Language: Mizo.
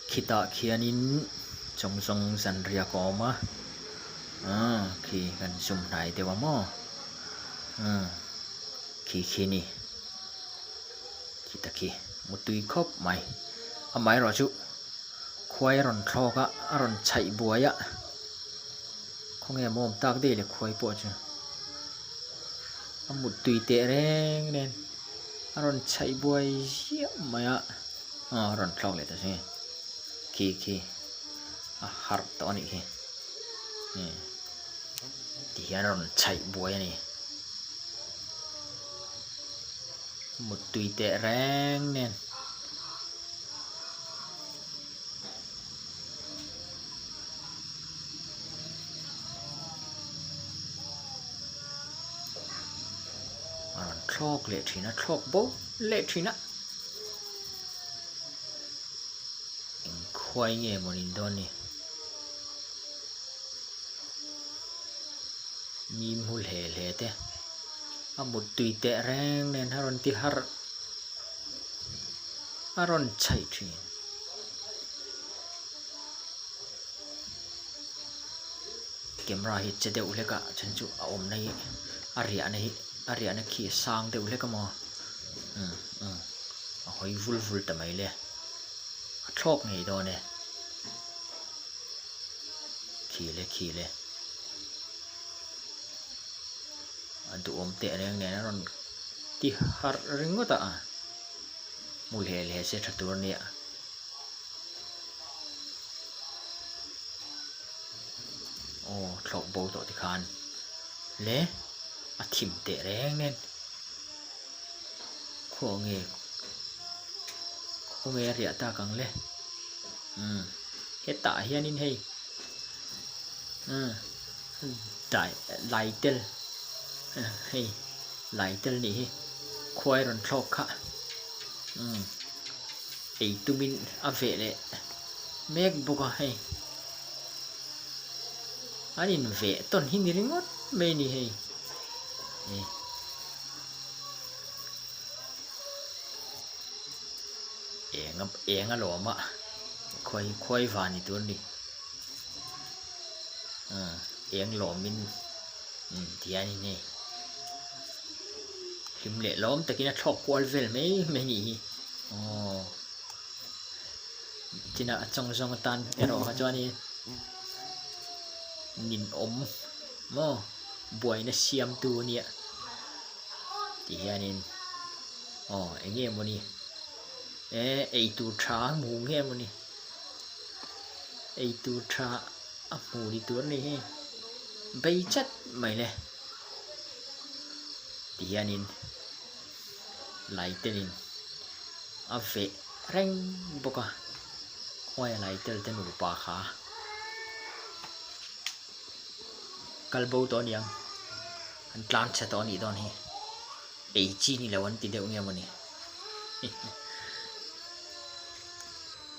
Khitah khianin chawng zawng zanriak a awm a aaa khi kan zoom hnai deuh a maw umm khi khi a ni khita khi mutui khawp mai amaherawh chu khuai a rawn thlawk a a rawn chhaih buai a khawnge a mawm tak daih le khuai pawh chu a mutui teh reng nen a rawn chhaih buai ziah mai a aw a rawn thlawk leh ta si khi khi a harh tawh a nih khi tihian a rawn chhaih buai a ni mutui teh reng nen. A rawn thlawk leh thin a thlawk bo leh thin a eng khuai nge maw nin dawn ni mi hmu hle hle te a mut tui teh reng nen a rawn ti harh a rawn chhaih thin. Camera hi che deuh hlek a then chu a awmna hi a riahna hi a riahna khi a sang deuh hlek a maw umm umm a hawi vul vul ta mai le a thlawk ngei dawn e khi le khi le a duhawm teh reng nen a rawn ti harh ringawt a hmu hle hle se tha tur a nia. Aw thlawk bo tawh tikhan le a thim teh reng nen khaw nge khaw nge a riah tak ang le umm hetah hianin hei umm dai lai tel hei lai tel nih hi khuai rawn thlawk kha umm. Ei tumin a veh leh mek bawk a hei an in veh tawn hi ni ringawt mai a ni hei e eng a eng a lawm a khuai khuai van ni tur a ni ah eng lawmin umm tihian in hei hlim leh lawm takin a thlawk kual vel mai mai a nih hi. Aw chinah a chawng zawng atan erawh kha chuanin ninawm maw buaina siamtu a nia tih hianin aw eng nge mawni eh eitur tha a hmu nge mawni eitur tha a hmu ni tur a ni hi bei chat mai le tih hianin. Lai telin a veh reng bawk a khawngaih lai tel te nupa kha kal bo tawh aniang an tlan chhe tawh anih dawn hi ei chi ni lo an ti deuh nge mawni.